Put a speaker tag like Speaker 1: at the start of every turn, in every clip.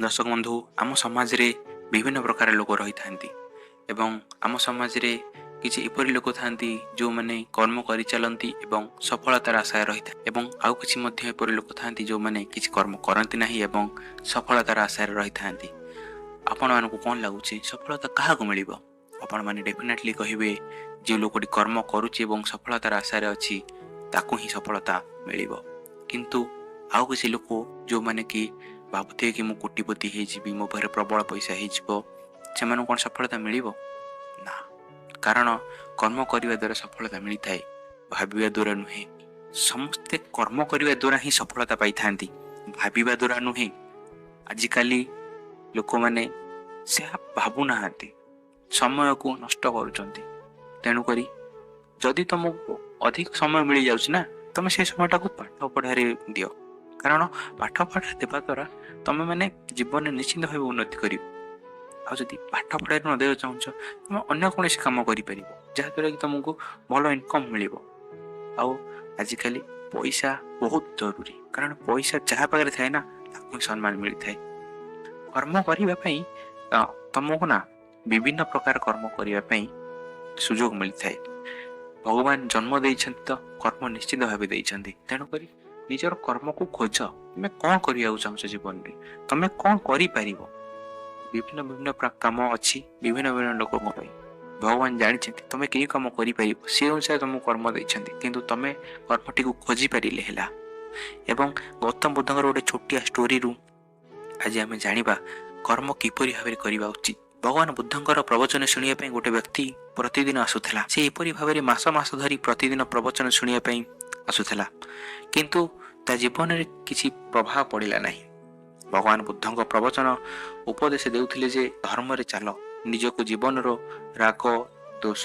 Speaker 1: ଦର୍ଶକ ବନ୍ଧୁ, ଆମ ସମାଜରେ ବିଭିନ୍ନ ପ୍ରକାର ଲୋକ ରହିଥାନ୍ତି ଏବଂ ଆମ ସମାଜରେ କିଛି ଏପରି ଲୋକ ଥାନ୍ତି ଯେଉଁମାନେ କର୍ମ କରିଚାଲନ୍ତି ଏବଂ ସଫଳତାର ଆଶାରେ ରହିଥାନ୍ତି, ଏବଂ ଆଉ କିଛି ମଧ୍ୟ ଏପରି ଲୋକ ଥାନ୍ତି ଯେଉଁମାନେ କିଛି କର୍ମ କରନ୍ତି ନାହିଁ ଏବଂ ସଫଳତାର ଆଶାରେ ରହିଥାନ୍ତି। ଆପଣମାନଙ୍କୁ କ'ଣ ଲାଗୁଛି, ସଫଳତା କାହାକୁ ମିଳିବ? ଆପଣମାନେ ଡେଫିନେଟଲି କହିବେ, ଯେଉଁ ଲୋକଟି କର୍ମ କରୁଛି ଏବଂ ସଫଳତାର ଆଶାରେ ଅଛି ତାକୁ ହିଁ ସଫଳତା ମିଳିବ। କିନ୍ତୁ ଆଉ କିଛି ଲୋକ ଯେଉଁମାନେ କି ଭାବୁଥିବେ କି ମୁଁ କୋଟିପତି ହେଇଯିବି, ମୋ ପାଖରେ ପ୍ରବଳ ପଇସା ହେଇଯିବ, ସେମାନଙ୍କୁ କ'ଣ ସଫଳତା ମିଳିବ? ନା, କାରଣ କର୍ମ କରିବା ଦ୍ୱାରା ସଫଳତା ମିଳିଥାଏ, ଭାବିବା ଦ୍ୱାରା ନୁହେଁ। ସମସ୍ତେ କର୍ମ କରିବା ଦ୍ୱାରା ହିଁ ସଫଳତା ପାଇଥାନ୍ତି, ଭାବିବା ଦ୍ୱାରା ନୁହେଁ। ଆଜିକାଲି ଲୋକମାନେ ସେହା ଭାବୁନାହାନ୍ତି, ସମୟକୁ ନଷ୍ଟ କରୁଛନ୍ତି। ତେଣୁକରି ଯଦି ତୁମକୁ ଅଧିକ ସମୟ ମିଳିଯାଉଛି ନା, ତୁମେ ସେ ସମୟଟାକୁ ପାଠ ପଢ଼ାରେ ଦିଅ, କାରଣ ପାଠ ପଢ଼ା ଦେବା ଦ୍ୱାରା ତୁମେମାନେ ଜୀବନରେ ନିଶ୍ଚିନ୍ତ ଭାବେ ଉନ୍ନତି କରିବ। ଆଉ ଯଦି ପାଠ ପଢ଼ାରେ ନ ଦେବାକୁ ଚାହୁଁଛ, ତୁମେ ଅନ୍ୟ କୌଣସି କାମ କରିପାରିବ ଯାହାଦ୍ୱାରା କି ତୁମକୁ ଭଲ ଇନକମ୍ ମିଳିବ। ଆଉ ଆଜିକାଲି ପଇସା ବହୁତ ଜରୁରୀ, କାରଣ ପଇସା ଯାହା ପାଖରେ ଥାଏ ନା, ତାକୁ ହିଁ ସମ୍ମାନ ମିଳିଥାଏ। କର୍ମ କରିବା ପାଇଁ ତୁମକୁ ନା ବିଭିନ୍ନ ପ୍ରକାର କର୍ମ କରିବା ପାଇଁ ସୁଯୋଗ ମିଳିଥାଏ। ଭଗବାନ ଜନ୍ମ ଦେଇଛନ୍ତି ତ କର୍ମ ନିଶ୍ଚିତ ଭାବେ ଦେଇଛନ୍ତି। ତେଣୁକରି ନିଜର କର୍ମକୁ ଖୋଜ, ତୁମେ କ'ଣ କରିବାକୁ ଚାହୁଁଛ ଜୀବନରେ, ତୁମେ କ'ଣ କରିପାରିବ। ବିଭିନ୍ନ ବିଭିନ୍ନ କାମ ଅଛି ବିଭିନ୍ନ ବିଭିନ୍ନ ଲୋକଙ୍କ ପାଇଁ। ଭଗବାନ ଜାଣିଛନ୍ତି ତୁମେ କେଉଁ କାମ କରିପାରିବ, ସେ ଅନୁସାରେ ତୁମକୁ କର୍ମ ଦେଇଛନ୍ତି, କିନ୍ତୁ ତୁମେ କର୍ମଟିକୁ ଖୋଜି ପାରିଲେ ହେଲା। ଏବଂ ଗୌତମ ବୁଦ୍ଧଙ୍କର ଗୋଟେ ଛୋଟିଆ ଷ୍ଟୋରିରୁ ଆଜି ଆମେ ଜାଣିବା କର୍ମ କିପରି ଭାବରେ କରିବା ଉଚିତ। ଭଗବାନ ବୁଦ୍ଧଙ୍କର ପ୍ରବଚନ ଶୁଣିବା ପାଇଁ ଗୋଟେ ବ୍ୟକ୍ତି ପ୍ରତିଦିନ ଆସୁଥିଲା। ସେ ଏପରି ଭାବରେ ମାସ ମାସ ଧରି ପ୍ରତିଦିନ ପ୍ରବଚନ ଶୁଣିବା ପାଇଁ ଆସୁଥିଲା, କିନ୍ତୁ ତା ଜୀବନରେ କିଛି ପ୍ରଭାବ ପଡ଼ିଲା ନାହିଁ। ଭଗବାନ ବୁଦ୍ଧଙ୍କ ପ୍ରବଚନ ଉପଦେଶ ଦେଉଥିଲେ ଯେ ଧର୍ମରେ ଚାଲ, ନିଜକୁ ଜୀବନର ରାଗ, ଦୋଷ,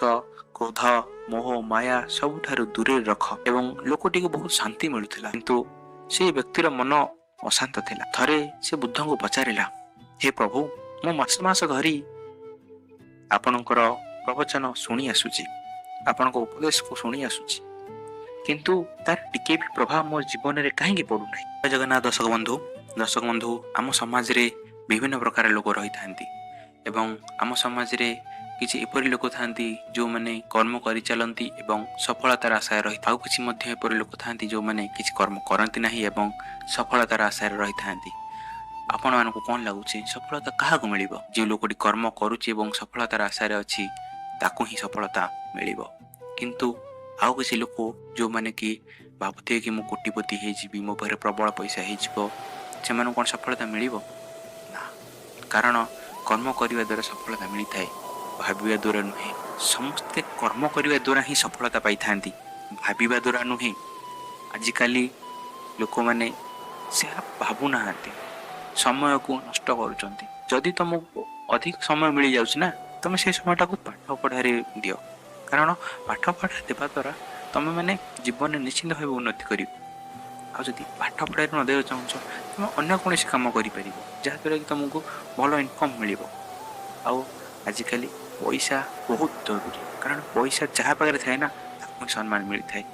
Speaker 1: କ୍ରୋଧ, ମୋହ, ମାୟା ସବୁଠାରୁ ଦୂରରେ ରଖ, ଏବଂ ଲୋକଟିକୁ ବହୁତ ଶାନ୍ତି ମିଳୁଥିଲା। କିନ୍ତୁ ସେ ବ୍ୟକ୍ତିର ମନ ଅଶାନ୍ତ ଥିଲା। ଥରେ ସେ ବୁଦ୍ଧଙ୍କୁ ପଚାରିଲା, ହେ ପ୍ରଭୁ, ମୁଁ ମାସ ମାସ ଧରି ଆପଣଙ୍କର ପ୍ରବଚନ ଶୁଣି ଆସୁଛି, ଆପଣଙ୍କ ଉପଦେଶକୁ ଶୁଣି ଆସୁଛି, କିନ୍ତୁ ତାର ଟିକେ ବି ପ୍ରଭାବ ମୋ ଜୀବନରେ କାହିଁକି ପଡୁନାହିଁ? ଜୟ ଜଗନ୍ନାଥ ଦର୍ଶକ ବନ୍ଧୁ। ଦର୍ଶକ ବନ୍ଧୁ, ଆମ ସମାଜରେ ବିଭିନ୍ନ ପ୍ରକାର ଲୋକ ରହିଥାନ୍ତି ଏବଂ ଆମ ସମାଜରେ କିଛି ଏପରି ଲୋକ ଥାନ୍ତି ଯେଉଁମାନେ କର୍ମ କରିଚାଲନ୍ତି ଏବଂ ସଫଳତାର ଆଶାରେ ରହି, ଆଉ କିଛି ମଧ୍ୟ ଏପରି ଲୋକ ଥାନ୍ତି ଯେଉଁମାନେ କିଛି କର୍ମ କରନ୍ତି ନାହିଁ ଏବଂ ସଫଳତାର ଆଶାରେ ରହିଥାନ୍ତି। ଆପଣମାନଙ୍କୁ କ'ଣ ଲାଗୁଛି, ସଫଳତା କାହାକୁ ମିଳିବ? ଯେଉଁ ଲୋକଟି କର୍ମ କରୁଛି ଏବଂ ସଫଳତାର ଆଶାରେ ଅଛି ତାକୁ ହିଁ ସଫଳତା ମିଳିବ। କିନ୍ତୁ ଆଉ କିଛି ଲୋକ ଯେଉଁମାନେ କି ଭାବୁଥିବେ କି ମୁଁ କୋଟିପତି ହେଇଯିବି, ମୋ ପାଖରେ ପ୍ରବଳ ପଇସା ହେଇଯିବ, ସେମାନଙ୍କୁ କ'ଣ ସଫଳତା ମିଳିବ? ନା, କାରଣ କର୍ମ କରିବା ଦ୍ୱାରା ସଫଳତା ମିଳିଥାଏ, ଭାବିବା ଦ୍ୱାରା ନୁହେଁ। ସମସ୍ତେ କର୍ମ କରିବା ଦ୍ୱାରା ହିଁ ସଫଳତା ପାଇଥାନ୍ତି, ଭାବିବା ଦ୍ୱାରା ନୁହେଁ। ଆଜିକାଲି ଲୋକମାନେ ସେହା ଭାବୁନାହାନ୍ତି, ସମୟକୁ ନଷ୍ଟ କରୁଛନ୍ତି। ଯଦି ତୁମକୁ ଅଧିକ ସମୟ ମିଳିଯାଉଛି ନା, ତୁମେ ସେ ସମୟଟାକୁ ପାଠ ପଢ଼ାରେ ଦିଅ, କାରଣ ପାଠ ପଢ଼ା ଦେବା ଦ୍ୱାରା ତୁମେମାନେ ଜୀବନରେ ନିଶ୍ଚିନ୍ତ ଭାବେ ଉନ୍ନତି କରିବ। ଆଉ ଯଦି ପାଠ ପଢ଼ାରେ ନ ଦେବାକୁ ଚାହୁଁଛ, ତୁମେ ଅନ୍ୟ କୌଣସି କାମ କରିପାରିବ ଯାହାଦ୍ୱାରା କି ତୁମକୁ ଭଲ ଇନକମ୍ ମିଳିବ। ଆଉ ଆଜିକାଲି ପଇସା ବହୁତ ଜରୁରୀ, କାରଣ ପଇସା ଯାହା ପାଖରେ ଥାଏ ନା, ତାକୁ ହିଁ ସମ୍ମାନ ମିଳିଥାଏ।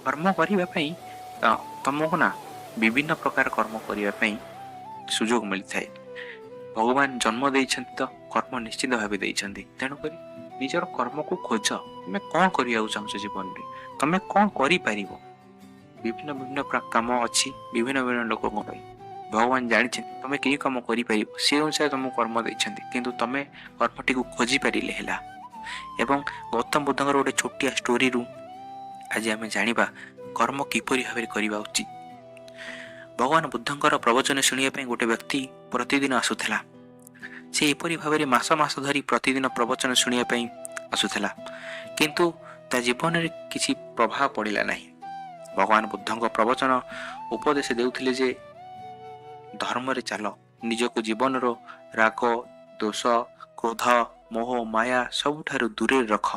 Speaker 1: କର୍ମ କରିବା ପାଇଁ ତୁମକୁ ନା ବିଭିନ୍ନ ପ୍ରକାର କର୍ମ କରିବା ପାଇଁ ସୁଯୋଗ ମିଳିଥାଏ। ଭଗବାନ ଜନ୍ମ ଦେଇଛନ୍ତି ତ କର୍ମ ନିଶ୍ଚିତ ଭାବେ ଦେଇଛନ୍ତି। ତେଣୁକରି ନିଜର କର୍ମକୁ ଖୋଜ, ତୁମେ କ'ଣ କରିବାକୁ ଚାହୁଁଛ ଜୀବନରେ, ତୁମେ କ'ଣ କରିପାରିବ। ବିଭିନ୍ନ ବିଭିନ୍ନ କାମ ଅଛି ବିଭିନ୍ନ ବିଭିନ୍ନ ଲୋକଙ୍କ ପାଇଁ। ଭଗବାନ ଜାଣିଛନ୍ତି ତୁମେ କେଉଁ କାମ କରିପାରିବ, ସେ ଅନୁସାରେ ତୁମକୁ କର୍ମ ଦେଇଛନ୍ତି, କିନ୍ତୁ ତୁମେ କର୍ମଟିକୁ ଖୋଜି ପାରିଲେ ହେଲା। ଏବଂ ଗୌତମ ବୁଦ୍ଧଙ୍କର ଗୋଟେ ଛୋଟିଆ ଷ୍ଟୋରିରୁ ଆଜି ଆମେ ଜାଣିବା କର୍ମ କିପରି ଭାବରେ କରିବା ଉଚିତ। ଭଗବାନ ବୁଦ୍ଧଙ୍କର ପ୍ରବଚନ ଶୁଣିବା ପାଇଁ ଗୋଟେ ବ୍ୟକ୍ତି ପ୍ରତିଦିନ ଆସୁଥିଲା। ସେ ଏପରି ଭାବରେ ମାସ ମାସ ଧରି ପ୍ରତିଦିନ ପ୍ରବଚନ ଶୁଣିବା ପାଇଁ ଆସୁଥିଲା, କିନ୍ତୁ ତା ଜୀବନରେ କିଛି ପ୍ରଭାବ ପଡ଼ିଲା ନାହିଁ। ଭଗବାନ ବୁଦ୍ଧଙ୍କ ପ୍ରବଚନ ଉପଦେଶ ଦେଉଥିଲେ ଯେ ଧର୍ମରେ ଚାଲ, ନିଜକୁ ଜୀବନର ରାଗ, ଦୋଷ, କ୍ରୋଧ, ମୋହ, ମାୟା ସବୁଠାରୁ ଦୂରରେ ରଖ।